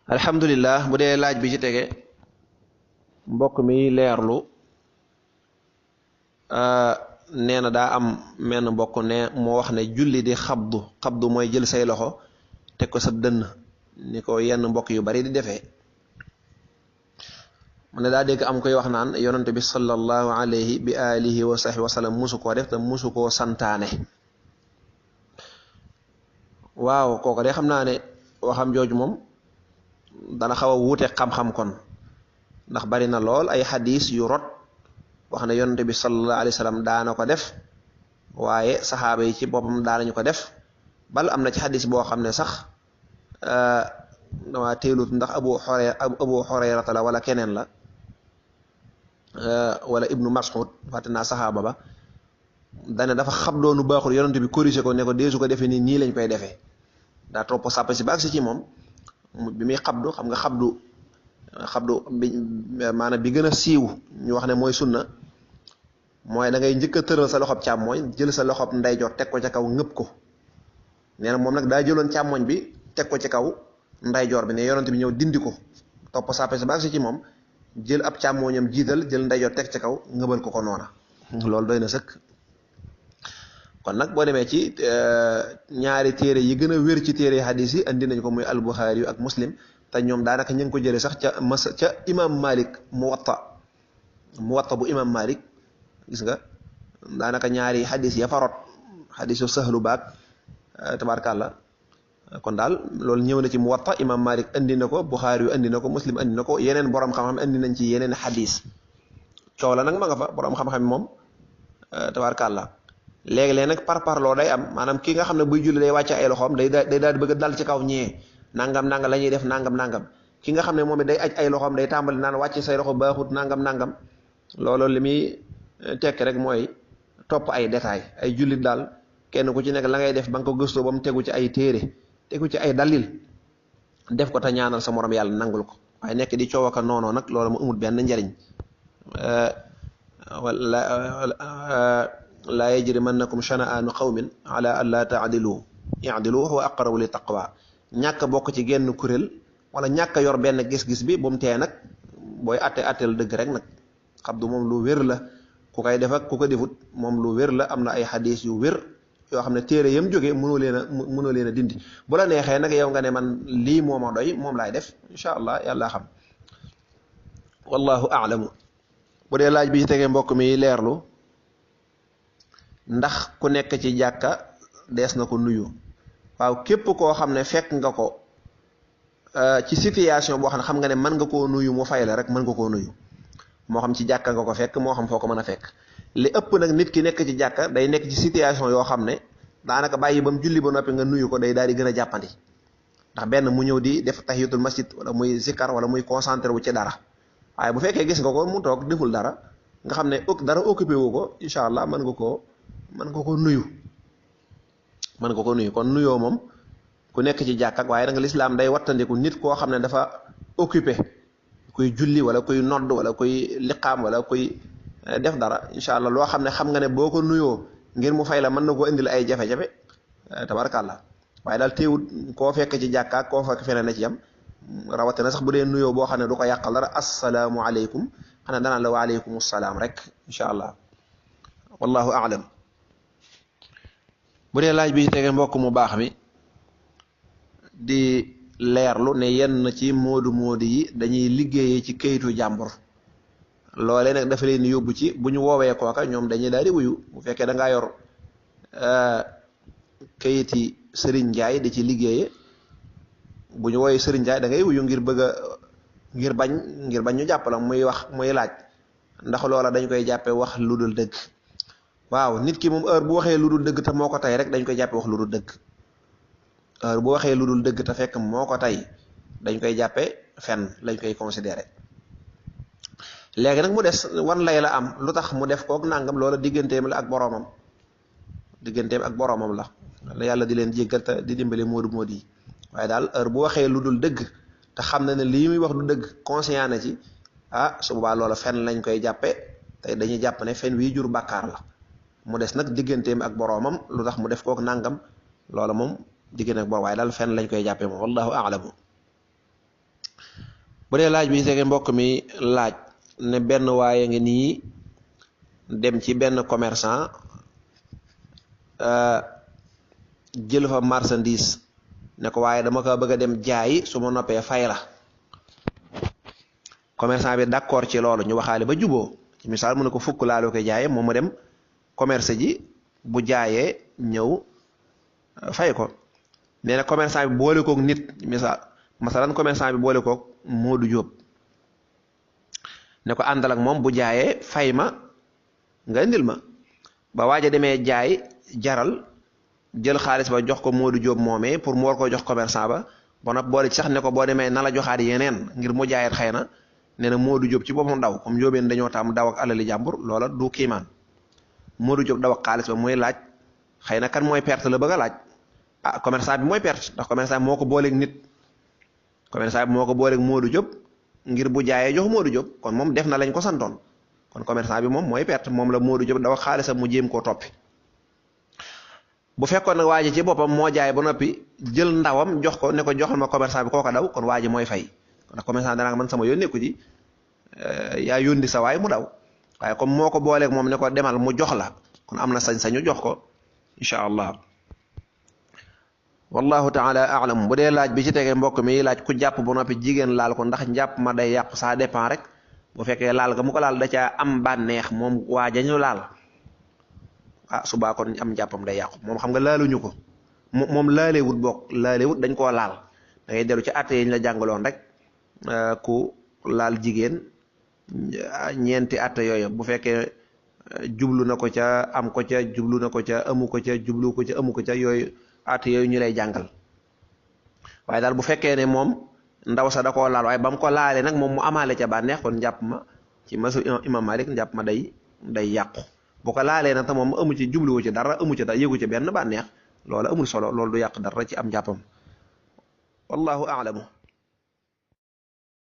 alhamdulillah bu dee laaj bi ci tege mbokk mi leerlu nee na daa am menn mbokk ne moo wax ne julli di xabdu mooy jël say loxo teg ko sab dënn ni ko yenn mbokk yu bari di defee mu ne daa dégg am koy wax naan yonante bi sallallahu alayhi bi alihi wa sahbi wa sallam musu koo def te musu koo santaane. waaw kooku de xam naa ne waxam jooju moom dana xaw a wuute xam-xam kon ndax bari na lool ay xadis yu rot wax ne yonante bi sallallahu alayhi wa sallam daana ko def waaye saxaaba yi ci boppam daanañu ko def bal am na ci xadis boo xam ne sax dama teelut ndax abu xoreyrata la wala keneen la wala ibnu mas'ud fàtte naa saxaaba ba dane dafa xab doonu baaxul yonante bi corrigé ko ne ko deesu ko defee nii lañ koy defee daa topp sàpp si ba agsi ci moom bi muy xabdu xam nga xabdu bi maanaam bi gën a siiw ñu wax ne mooy sunna mooy da ngay njëkk a tëral sa loxob càmmooñ jël sa loxob ndeyjoor teg ko ca kaw ngëpp ko nee na moom nag daa jëloon càmmooñ bi teg ko ci kaw ndeyjoor bi ne yonante bi ñëw dindi ko topp sàpp si ba agsi ci moom jël ab càmmooñam jiital jël ndeyjoor teg ci kaw ngëbal ko noona loolu doy na sëkk. kon nag boo demee ci ñaari téere yi gën a wér ci téere hadis yi andi nañ ko muy al-Bukhari yu ak Muslim te ñoom daanaka ñu ngi ko jëlee sax ca imam Malik muwatta bu imam Malik gis nga daanaka ñaari hadis ya farot hadisu sahlu baag tabarkàllah kon daal loolu ñëw na ci muwatta imam Malik andi na ko Bukhari yu andi na ko Muslim andi na ko yeneen borom xam-xam andi nañ ci yeneen hadis coow la nag ma nga fa borom xam-xam moom tabarkàllah léegi-léeg nag parparloo day am maanaam ki nga xam ne buy julli day wàcce ay loxoom day daal di bëgg a dal ci kaw ñee nangam la ñuy def nangam ki nga xam ne moom it day aj ay loxoom day tàmbali naan wàcce say loxo baaxut nangam loolu li muy tekki rek mooy topp ay détails ay jullit daal kenn ku ci nekk la ngay def ba nga ko gëstoo ba mu tegu ci ay téere tegu ci ay dalil def ko te ñaanal sa morom yàlla nangul ko waaye nekk di coow ak noonoo nag loolu mu amul benn njariñ laa yajrimannakum shana'aanu qawmin ala an laa ta'dilu i'dilu huwa aqrabu li taqwa ñàkk a bokk ci genn kuréel wala ñàkk a yor benn gis-gis bi bu mu tee nag booy atteel dëgg rek nag xabdu moom lu wér la ku koy def ak ku ko defut moom lu wér la am na ay xadis yu wér yoo xam ne téere yam jógee mënoo leen a dindi bu la neexee nag yow nga ne man lii moo ma doy moom laay def incha allah yàlla xam wallahu a'lamu bu dee laaj bi ci tegee mbokk mi leerlu ndax ku nekk ci jàkka dees na ko nuyu waaw képp koo xam ne fekk nga ko ci situation boo xam nga ne mën nga koo nuyu mu fay la rek mën nga koo nuyu moo xam ci jàkka nga ko fekk moo xam foo ko mën a fekk li ëpp nag nit ki nekk ci jàkka day nekk ci situation yoo xam ne daanaka bàyyi ba mu julli ba noppi nga nuyu ko day daal di gën a jàppandi ndax benn mu ñëw di def tahiyatul masjid wala muy zikkar wala muy concentré wu ci dara waaye bu fekkee gis nga ko mu toog deful dara nga xam ne dara occupé wu ko incha allah mën nga ko nuyu kon nuyoo moom ku nekk ci jàkk ak waaye da nga lislaam day wattandiku nit koo xam ne dafa occupé kuy julli wala kuy nodd wala kuy liqaam wala kuy def dara incha allah loo xam nga ne boo ko nuyoo ngir mu fay la mën na koo indil ay jafe-jafe tabarakallah waaye daal teewut koo fekk ci jàkka koo fekk feneen na ci yam rawatina sax bu dee nuyoo boo xam ne du ko yàqal dara assalaamu aleykum xanaa danaan la wa aleykum salaam rek incha allah wallahu a'lam bu dee laaj bi ci tege mbokk mu baax mi di leerlu ne yenn ci moodu yi dañuy liggéeyee ci kayitu jàmbur loolee nag dafa leen yóbbu ci bu ñu woowee kooka ñoom dañuy daal di wuyu bu fekkee da ngaa yor kayiti Serigne Ndiaye di ci liggéeye bu ñu woowee Serigne Ndiaye da ngay wuyu ngir bañ ñu jàpp la muy laaj ndax loola dañ koy jàppe wax lu dul dëgg waaw nit ki moom heure bu waxee lu dul dëgg te moo ko tey rek dañ koy jàppe wax lu dul dëgg heure bu waxee lu dul dëgg te fekk moo ko tey dañ koy jàppe fenn lañ koy considéré léegi nag mu des wan lay la am lu tax mu def kook nangam loola digganteem ak boroomam la yàlla di leen jéggal te di dimbale moodu yi waaye daal heure bu waxee lu dul dëgg te xam na ne lii muy wax du dëgg conscient na ci su boobaa loola fenn lañ koy jàppe te dañuy jàpp ne fen wii jur bàkkaar la mu des nag digganteem ak boroomam lu tax mu def kook nangam loola moom diggante ak boroom waaye daal fenn lañ koy jàppee moom wallahu a'lamu bu dee laaj bi tege mbokk mi laaj ne benn waaye ngi nii dem ci benn commerçant jël fa marchandise ne ko waaye dama ko bëgg a dem jaay su ma noppee fay la commerçant bi d'accord ci loolu ñu waxaale ba juboo ci misaal mu ne ko fukk laa la koy jaayee moom mu dem commerce ji bu jaayee ñëw fay ko nee na commerçant bi boole koog nit masalan commerçant bi boole koog Modou Diop ne ko àndal ak moom bu jaayee fay ma nga indil ma ba waaj a demee jaay jaral jël xaalis ba jox ko Modou Diop moomee pour mu war ko jox commerçant ba ba nag boole ci sax ne ko boo demee na la joxaat yeneen ngir mu jaayet xëy na nee na Modou Diop ci boppam daw comme njóobeen dañoo tam daw ak alali jàmbur loola du kiimaan Modou Diop daw ak xaalis ba muy laaj xëy na kan mooy perte la bëgg a laaj ah commerçant bi mooy perte ndax commerçant bi moo ko booleeg nit commerçant bi moo ko booleeg Modou Diop ngir bu jaayee jox Modou Diop kon moom def na lañ ko santoon kon commerçant bi moom mooy perte moom la Modou Diop daw ak xaalisam mu jéem koo toppi bu fekkoon nag waa ji ci boppam moo jaay ba noppi jël ndawam jox ko ne ko joxal ma commerçant bi kooka daw kon waa ji mooy fay ndax commerçant danaa man sama yoon nekku ci yaa yóndi sa waay mu daw waaye comme moo ko booleeg moom ne ko demal mu jox la kon am na sañ-sañu jox ko incha allah wallahu taala alam bu dee laaj bi ci tege mbokk mi laaj ku jàpp ba noppi jigéen laal ko ndax njàpp ma day yàqu ça dépend rek bu fekkee laal ga mu ko laal da caa am bànneex moom waa jañu laal ah subaa kon am njàppam day yàqu moom xam nga laaluñu ko moom laalewut bokk laalewut dañ koo laal da ngay dellu ci àtte yi ñu la jàngaloon rek ku laal jigéen ñeenti àtte yooyu bu fekkee jublu na ko ca am ko ca jublu na ko ca amu ko ca jublu ko ca amu ko ca yooyu àtte yooyu ñu lay jàngal waaye daal bu fekkee ne moom ndaw sa da koo laal waaye ba mu ko laalee nag moom mu amaale ca bànneex kon njàpp ma ci masu imam Malik njàpp ma day yàqu bu ko laalee nag te moom amu ci jubluwu ci dara amu ci dara yëgu ci benn bànneex loola amul solo loolu du yàq dara ci am njàppam wallahu a'lamu